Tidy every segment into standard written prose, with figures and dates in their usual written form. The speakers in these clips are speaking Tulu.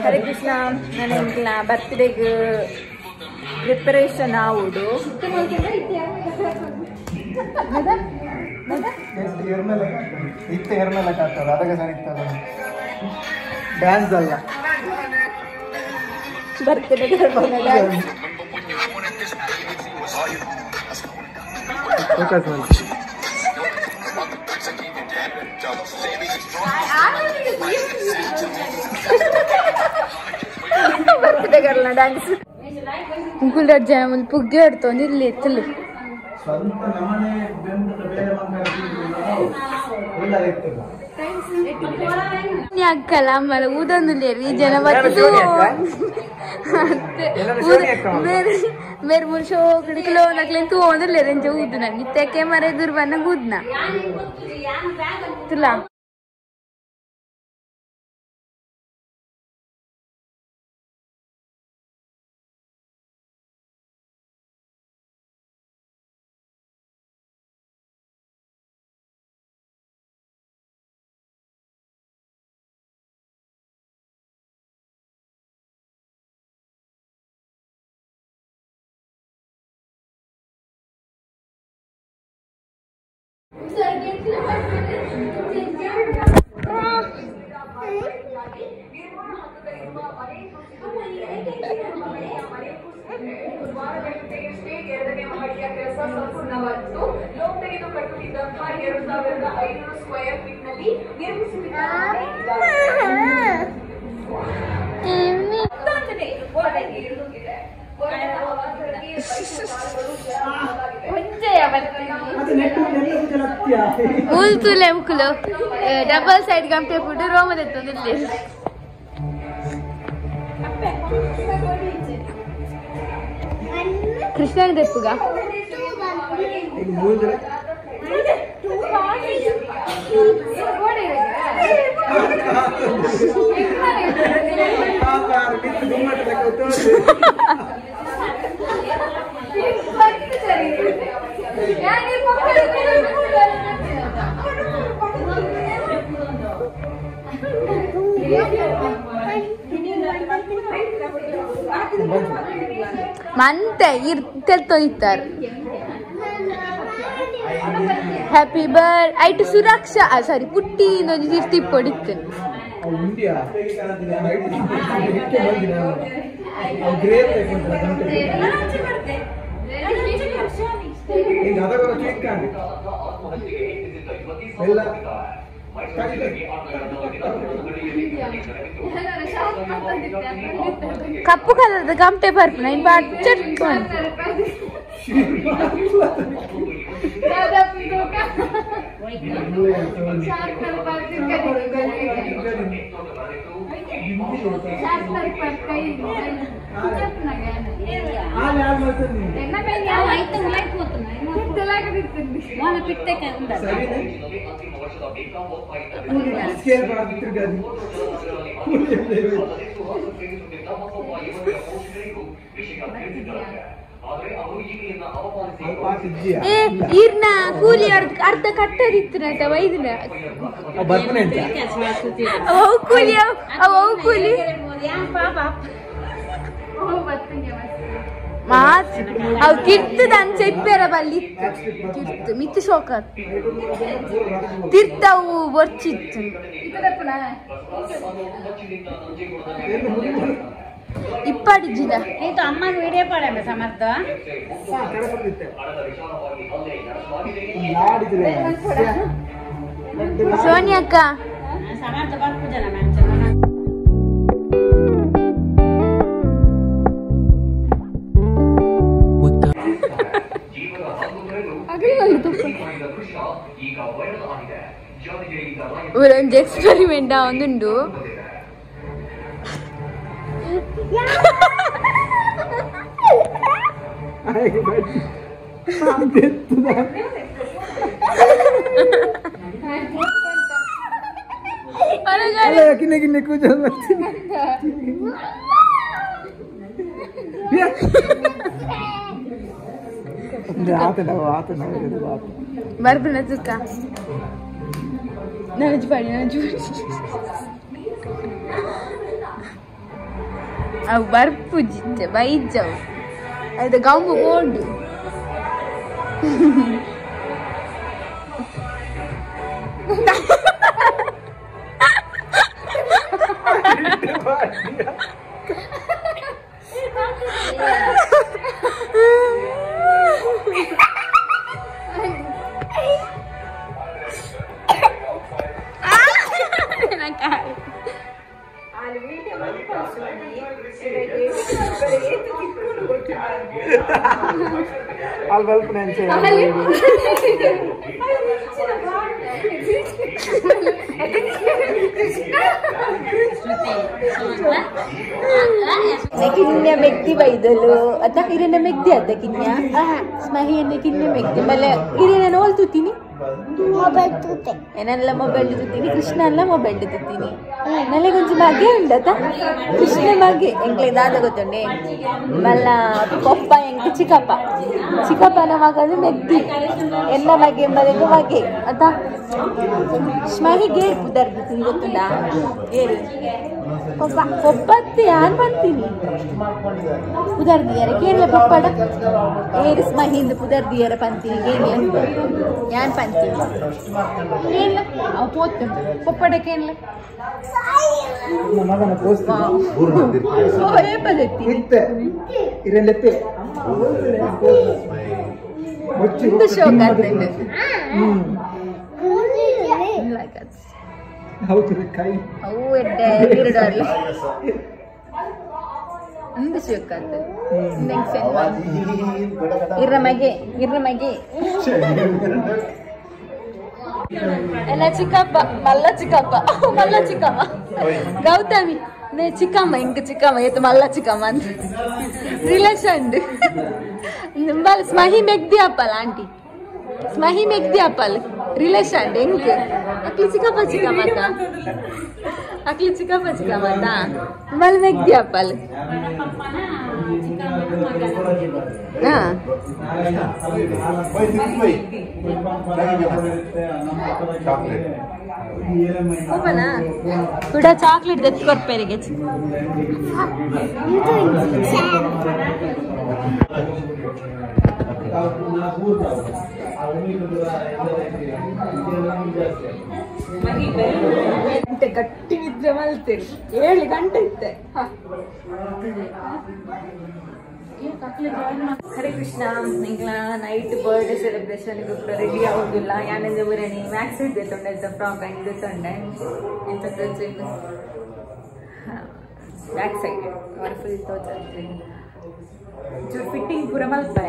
ಹರೇ ಕೃಷ್ಣ. ನನ್ನ ಬರ್ತ್ಡೇಗೆ ಪ್ರಿಪರೇಷನ್ ಆವುಡು. ಡ್ಯಾನ್ಸ್ ಅಲ್ಲ ಬರ್ತ್ಡೇ ಬರ್ತ್ಡೇ ಗರ್ಲ ಡ್ಯಾನ್ಸ್. ಮುಕುಲ್ ಜನ ಮುಲ್ ಪುಗ್ಗೆ ಆಡ್ತೊಂದು ಇಲ್ಲಿ ಎತ್ತಲು. ಸ್ವಂತ ನಮನೆ ಬೆಂಬಲ ಬೇರೆ ಅಕ್ಕಲ್ಲ ಅಮ್ಮಲ ಊದೊಂದುಲ್ಲೇರು ಈ ಜನ ಬತ್ತು ಮೇರೆ ಮುಲ್ ಶೋ ಕಿಲೋ ನಕ್ಲೇನ್ ತೂವೊಂದುಲ್ಲೇರು ಎಂಚ ಊದುನ ನಿತ್ಯಕ್ಕೆ ಮರೆ ದುರ್ಬನ್ನ ಗೂದ್ನ ತುಲಾ. ಮುಲ್ತುಲೆ ಮುಕುಲು ಡಬಲ್ ಸೈಡ್ ಗಂಟೆ ಫುಡ್ ರೋಮದೆತ್ತೊಂದಿಲ್ಲ. ಕೃಷ್ಣನ ದೆಪ್ಪುಗ ಮಂತೆ ಇರ್ತೆಲ್ತೊಯ್ತಾರೆ. ಹ್ಯಾಪಿ ಬರ್ ಐಟು ಸುರಕ್ಷಾ ಸಾರಿ ಪುಟ್ಟಿ ಇನ್ನೊಂದು ತಿರ್ತಿ ಪೊಡಿತ್ತು. ಕಪ್ಪು ಕಲರ್ದ ಗಂಟೆ ಬರ್ಪುನ ಇನ್ ಬಚ್ಚಟ್ಕೊಂಡು ಏ ಈರ್ನ ಕೂಲಿ ಅರ್ಧ ಕಟ್ಟದಿತ್ತು ವೈದ್ಯನ ಅವು ಕೂಲಿ ಅವು ಕೂಲಿ ಮಾತ್ ಅವು ತಿರ್ತದ ಅಂಚ ಇಪ್ಪೆರ ಬಲ್ಲಿ ತಿರ್ತು ಮಿತ್ತು ಶೋಕ ತಿರ್ತವು ಬೊರ್ಚಿತ್ತು ಇಪ್ಪಾಡಿಜಿನ ಅಮ್ಮನ ವಿಡಿಯೋ ಪಾಡಂಬೆ ಸಮರ್ಥ. ಸೋನಿಯಕ್ಕ ಸಮರ್ಥ ಬರ್ಪುಜನ ಮ್ಯಾಮ್. ಒಂದು ಎಕ್ಸ್ಪೆರಿಮೆಂಟ್ ಒಂದುಂಡು. ಬರ್ಪುನ ತುಕ್ಕ ನಜ್ ಪಾಡಿ ನಜ್. ಅವು ಬರ್ಪುಜಿತ್ತೆ ಬೈಜವು ಅದು ಗಂಬು ಬೋಂಡು ಕಿನ್ಯ ಮೆಕ್ತಿ ಬೈದಲು ಅತ್ತ ಹಿರಿನ ಮೆಗ್ದಿ ಅತ್ತ ಕಿನ್ಯ ಸ್ಮಹಿಯನ್ನ ಕಿನ್ಯ ಮೆಗ್ದಿ ಮಲ್ಲ ಹಿರಿನ ನೋಲ್ ತೂತೀನಿ ಏನೆಲ್ಲ ಮೊಬೈಲ್ ತೂತೀನಿ ಕೃಷ್ಣ ಅಲ್ಲ ಮೊಬೈಲ್ ತೂತೀನಿ ನಲೆಗೊಂಜಿ ಮಗೆ ಉಂಡತ ಕೃಷ್ಣ ಮಗೆ ಎಂಕ್ಲೆ ದಾದ ಗೊತ್ತುಂಡೆ ಮಲ್ಲ ಪಪ್ಪ ಎಂಕ್ ಚಿಕ್ಕಪ್ಪ ಚಿಕ್ಕಪ್ಪನ ಮಗನು ಮೆಗ್ದಿ ಎಲ್ಲ ಮಗೆ ಎಂಬದಕ್ಕೆ ಮಗೆ ಅತ್ತ ಸ್ಮಹಿಗೆ ಪುದರ್ ಗೊತ್ತುಂಡ ಏರು ಪಪ್ಪ ಪೊಪ್ಪತ್ತಿ ಯಾನ್ ಬಂತೀನಿ ಪುದರ್ ದಿಯರ ಕೇನ್ಲೆ ಪಪ್ಪಡ ಏರು ಸ್ಮಹಿಂದ ಪುದರ್ ದಿಯರ ಪಂತೀನಿ ಕೇನ್ಲೆ ಯಾನ್ ಪಂತೀನಿ ಕೇನ್ಲೆ ಅವು ಪೋತುಂಡು ಪೊಪ್ಪಡ ಕೇನ್ಲೆ ಮಗನ ದೋಸ್ತ ಏಪದೆತ್ತಿ ಇತ್ತೆ ಇರೆಲೆತ್ತೆ ಇಂದು ಶೋಕ್ ಆಗ್ತದೆ ಹೌದು ಕೈ ಅವು ಎಡ್ಡೆ ಇರಡಲ್ಲ ಅಂದು ಶೋಕ್ ಆಗ್ತದೆ ಇರ್ರ ಮಗೆ ಇರ್ರ ಮಗೆ ಎಲ್ಲ ಚಿಕ್ಕಪ್ಪ ಮಲ್ಲ ಚಿಕ್ಕಪ್ಪ ಮಲ್ಲ ಚಿಕ್ಕಮ್ಮ ಗೌತಮಿ ನೇ ಚಿಕ್ಕಮ್ಮ ಇಂಕ ಚಿಕ್ಕಮ್ಮ ಏತು ಮಲ್ಲ ಚಿಕ್ಕಮ್ಮ ಅಂತ ರಿಲೇಷನ್ ನಿಂಬಲ್ ಸ್ಮಹಿ ಮೆಗ್ದಿ ಅಪ್ಪಲ್ಲ ಆಂಟಿ ಸ್ಮಹಿ ಮೆಗ್ದಿ ಅಪ್ಪಲ್ ರಿಲೇಷನ್ ಎಂಕ್ ಅಕ್ಲಿ ಚಿಕ್ಕಪ್ಪ ಚಿಕ್ಕಮ್ಮ ಅತ್ತ ಅಕ್ಲಿ ಚಿಕ್ಕಪ್ಪ ಚಿಕ್ಕಮ್ಮ ಅತ್ತ ಮಲ್ ಮೆಗ್ದಿ ಅಪ್ಪಲ್ ಹಾ ಹೋಗೋಣ ಕೂಡ ಚಾಕ್ಲೇಟ್ ತೆತ್ತು ಕೊರ್ಪೇರಿಗೆ ಗಂಟೆ ಗಟ್ಟಿ ನಿದ್ರೆ ಮಲ್ತೀರಿ 7 ಗಂಟೆ ಇತ್ತೆ. ಹರೇ ಕೃಷ್ಣ. ನಿಂಗ್ಲ ನೈಟ್ ಬರ್ಡೇ ಸೆಲೆಬ್ರೇಷನ್ ಕೂಡ ರೆಡಿ ಆಗೋದಿಲ್ಲ. ಯಾನಂದ್ರೆ ಊರಣಿ ಮ್ಯಾಕ್ಸ್ ಇದ್ದೆ ತೊಂಡೆ ಫ್ರಾಕ್ ಹಂಗೆ ತೊಂಡೆ ಎಂತ ಬ್ಯಾಕ್ ಸೈಡ್ ಅವರ ಫುಲ್ ತೋಚ ಚೂರು ಫಿಟ್ಟಿಂಗ್ ಪೂರ ಮಲ್ಪೆ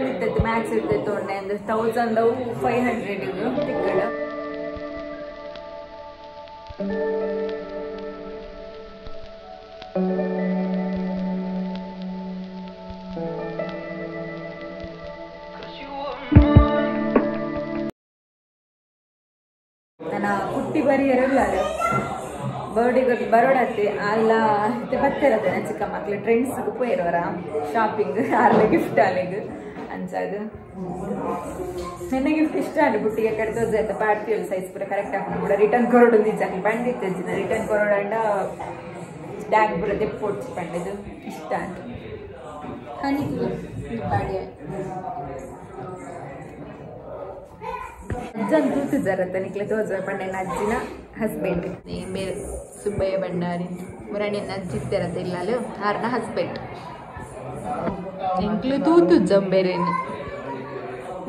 ಇರ್ತೈತೆ ಮ್ಯಾಕ್ಸ್ ಇರ್ತೈತೆ ತೊಂಡೆ ಅಂದ್ರೆ 1500 ಇದು ತಿಕ್ಕಡ. ನನ್ನ ಪುಟ್ಟಿ ಬರಿಯರಲ್ಲ ಬರ್ಡೇಗೆ ಬರೋಡತ್ತೆ ಅಲ್ಲ ಬತ್ತಿರತ್ತೆ ನನ್ನ ಚಿಕ್ಕ ಮಕ್ಳು ಟ್ರೆಂಡ್ಸ್ಗೆ ಪೋಯಿರೋರ ಶಾಪಿಂಗ್ ಅರ್ಲೆ ಗಿಫ್ಟ್ ಅಲ್ಲಿಗೆ ಅಂಚಾಗ ನನ್ನ ಗಿಫ್ಟ್ ಇಷ್ಟ ಅಲ್ಲ ಬುಟ್ಟಿಗೆ ಕಡ್ತೋಜಾಯ್ತು ಪಾಡ್ತೀವಲ್ಲ ಸೈಜ್ ಪೂರ ಕರೆಕ್ಟ್ ಹಾಕೊಂಡು ಕೂಡ ರಿಟರ್ನ್ ಕೊರೋಡು ನಿಜ ಬಂದಿತ್ತು ರಿಟರ್ನ್ ಕೊರೋಡಂಡ ಬ್ಯಾಗ್ ಪೂರ ದೆಪ್ಪೊಡ್ಚಿ ಪಂಡಿದ್ದು ಇಷ್ಟ ಅಂತ ಅಜ್ಜನ್ ತೂತಿದ್ದಾರತ್ತ ನಿಕ್ಲೆ ತೋಜ ಪಂಡೆನ ಅಜ್ಜಿನ ಹಸ್ಬೆಂಡ್ ಮೇರ್ ಸುಬ್ಬಯ್ಯ ಭಂಡಾರಿ ಮುರಣಿನ ಅಜ್ಜಿ ಇತ್ತಿರತ್ತ ಇಲ್ಲಲು ಆರ್ನ ಹಸ್ಬೆಂಡ್ ಎಂಕ್ಲು ತೂತು ಜಂಬೇರೇನು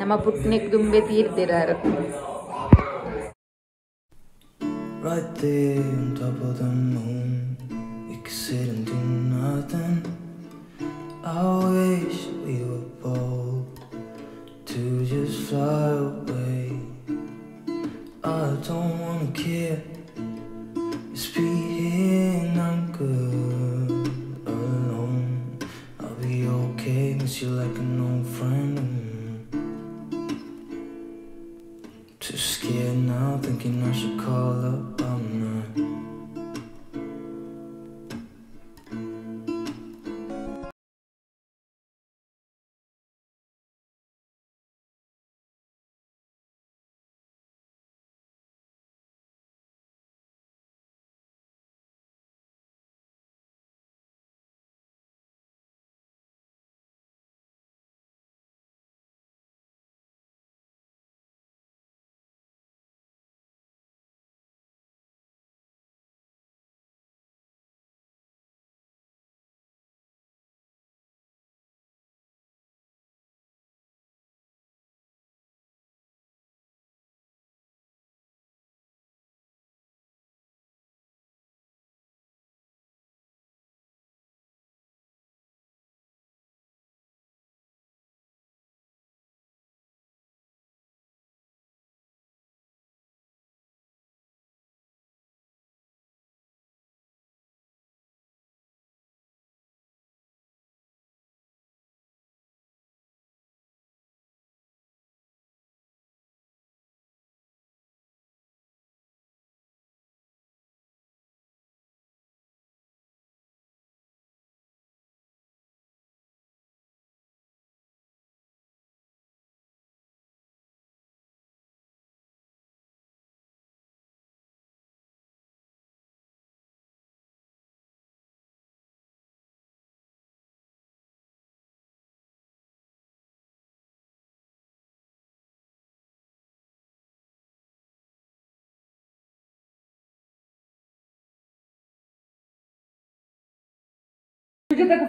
ನಮ್ಮ ಪುಟ್ನೆಕ್ ದುಂಬೆ ತೀರ್ದಿರಾರು. Right there on top of the moon, we could sit and do nothing. I wish we were bold to just fly away. I don't wanna care, just be here and I'm good alone. I'll be okay, miss you like an old friend. Too scared now, thinking I should call up. I'm not.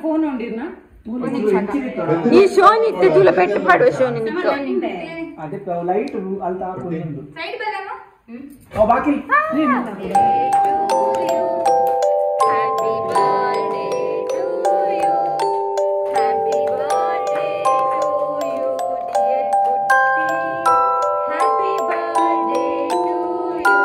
Phone ಉಂಡಿರ್ನ ಈ ಶೋನಿ ಇತ್ತೆ ತುಲ ಪೆಟ್ಟು ಪಾಡುವ ಶೋನಿ ನಿಕ್ಕು ಅದೇ ಲೈಟ್ ಅಲ್ತ ಹಾಕೊಂಡು ಸೈಡ್ ಬರಮ ಓ ಬಾಕಿ. Happy birthday to you, happy birthday to you dear ಪುಟ್ಟಿ, happy birthday to you.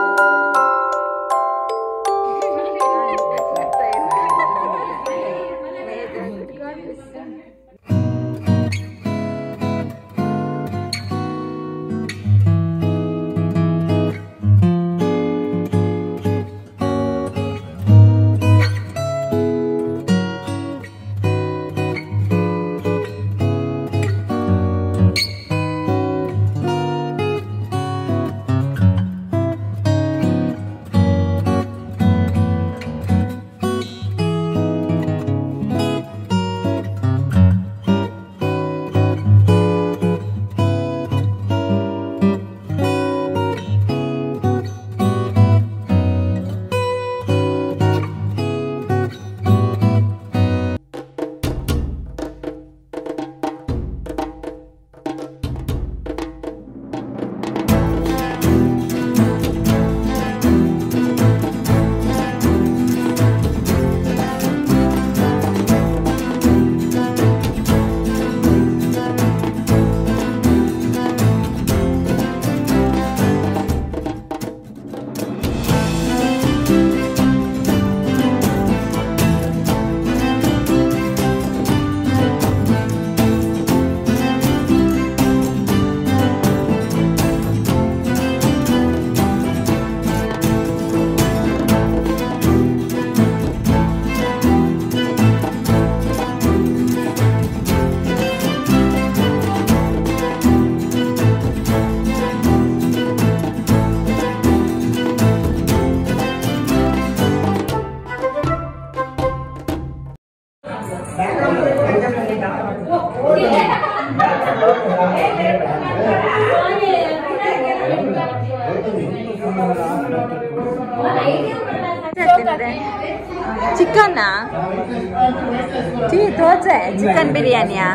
Chicken dosa chicken ಬಿರಿಯಾನಿಯಾ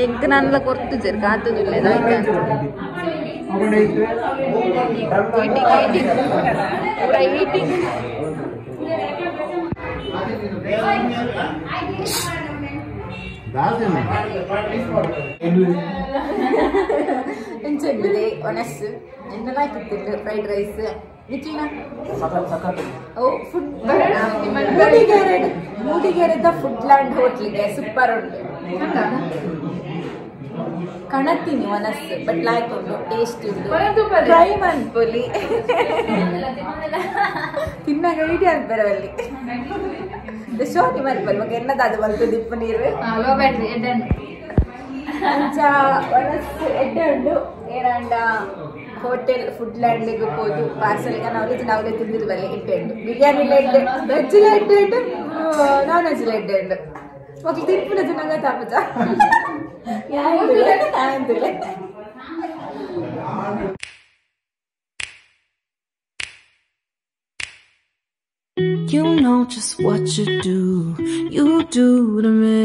ಎಂಕ್ ನನ್ಲ ಕೊರ್ತು ಜರ್ ಕಾತುದಿಲ್ಲ. ಎಂಚೆ ಒಣಸ್ಸು ಎನ್ನಲಾಕಿತ್ತಿಲ್ಲ ಫ್ರೈಡ್ ರೈಸ್ ನಿಖಿಲ ಓ ಫುಡ್ ಮೂಡಿಗೆರೆದ ಫುಡ್ ಲ್ಯಾಂಡ್ ಹೋಟ್ಲಿಗೆ ಸೂಪರ್ ಉಂಟು. ಕಣತೀನಿ ಒನಸ್ಸು ಬಟ್ ಲಾಯ್ಕ್ ಉಂಟು ಟೇಸ್ಟ್ ಉಂಟು. ಟ್ರೈ ಮನ್ಪೊಲಿ ತಿನ್ನಾಗ ಐಡಿಯಾ ಅನ್ಪರವಲ್ಲಿ ಶೋಕಿ ಮನ್ಪಲ್ ಮಗ ಎನ್ನದಾದ ಬಲ್ತು ದಿಪ್ಪು ನೀರು ಅಂಚ ಒಣಸ್ಸು ಎಡ್ಡೆ ಉಂಟು. ಏನಾಂಡ ಹೋಟೆಲ್ ಫುಡ್ ಲ್ಯಾಂಡ್ಗೆ ಪೋದು ಪಾರ್ಸಲ್ ನಾವು ನಾವೇ ತಿಂದಿದ್ದು ಬಲ್ಲೆ ಎಡ್ಡೆ ಉಂಟು. ಬಿರಿಯಾನಿ ಎಡ್ಡೆ, ವೆಜ್ ಎಡ್ಡೆ ಉಂಟು, ನಾನ್ ವೆಜ್ ಎಡ್ಡೆ ಉಂಟು. ಮಕ್ಳು ತಿನ್ಪಿನ ತಿನ್ನಂಗ ತಾಪಚ ಯಾಯಂತಿಲ್ಲ. You know just what you do to me.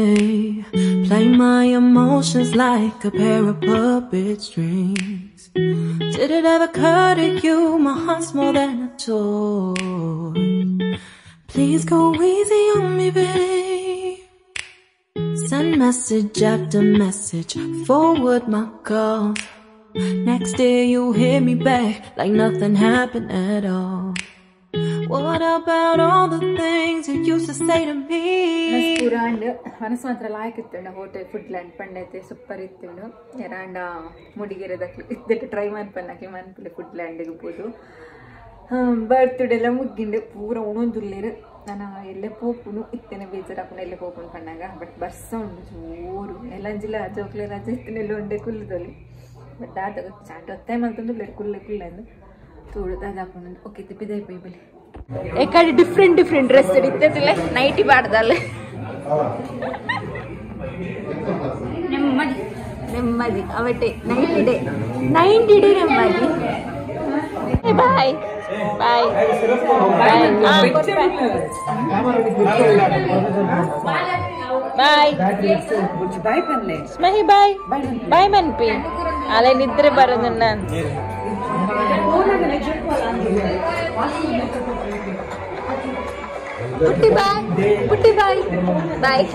Play my emotions like a pair of puppet strings. Did it ever occur to you my heart's more than a toy? Please go easy on me, babe. Send message after message, forward my calls. Next day you hit me back like nothing happened at all. What about all the things you used to say to me? ಪೂರ ಮನಸ್ಸು ಮಾತ್ರ ಲಾಯಕ್ ಇತ್ತು hotel food land ಪಂಡೈತೆ super ಇತ್ತು. ಎರಾಂಡ ಮುಡಿಗೆರೆದಕ್ಲಿ ಇದ್ದಕ್ಕೆ try ಮನ್ಪನ್ನಕ್ಲಿ ಮನ್ಪುಲೆ food ಲ್ಯಾಂಡಿಗೆ ಪೋದು. ಬರ್ತ್ಡೇ ಮುಗ್ಗಿಂಡು ಪೂರ ಉಣೊಂದುಲ್ಲೇರು. ನಾನು ಎಲ್ಲೇ ಪೋಪುನು ಇತ್ತೇನೆ ಬೇಜಾರಾಪುನು ಎಲ್ಲೇ ಪೋಪುನು ಪಣ್ಣಾಗ. ಬಟ್ ಬರ್ಸ ಉಂಡು ಜೋರು ಎಲ್ಲಂಜಿಲ್ಲ ಜೋಕ್ಲೆ ರಜೆ ಇತ್ತನೆಲ್ಲ ಉಂಡೆ ಕುಲ್ಲದಲ್ಲಿ. ಬಟ್ ದಾದ ಚಾಟ್ ಒತ್ತಾಯ ಮಲ್ತಂದು ಕುಲ್ಲೆ ಕುಲ್ಲೆಂದು ತೋಡು ದಾದಾಪುನು. ಓಕೆ ತಿಪ್ಪಿದೈಪೋಯಿ ಬಲಿ ಎಕಡೆ different different dress ಇತ್ತದಿಲ್ಲ nighty ಪಾಡ್ದಲ್ಲ ನೆಮ್ಮದಿ ನೆಮ್ಮದಿ ಅವಟೆ 90 ಡೇ 90 ಡೇ ನೆಮ್ಮದಿ. ಬಾಯ್. ಬಾಯ್ ಬಾಯ್ ಬಾಯ್ ಸ್ಮಹಿ ಬಾಯ್ ಬಾಯ್ ಮನ್ಪಿ ಅಲೆ ನಿದ್ರೆ ಬರೋದು ನಾನು. ಪುಟ್ಟಿ ಬಾಯ್, ಪುಟ್ಟಿ ಬಾಯ್ ಬಾಯ್.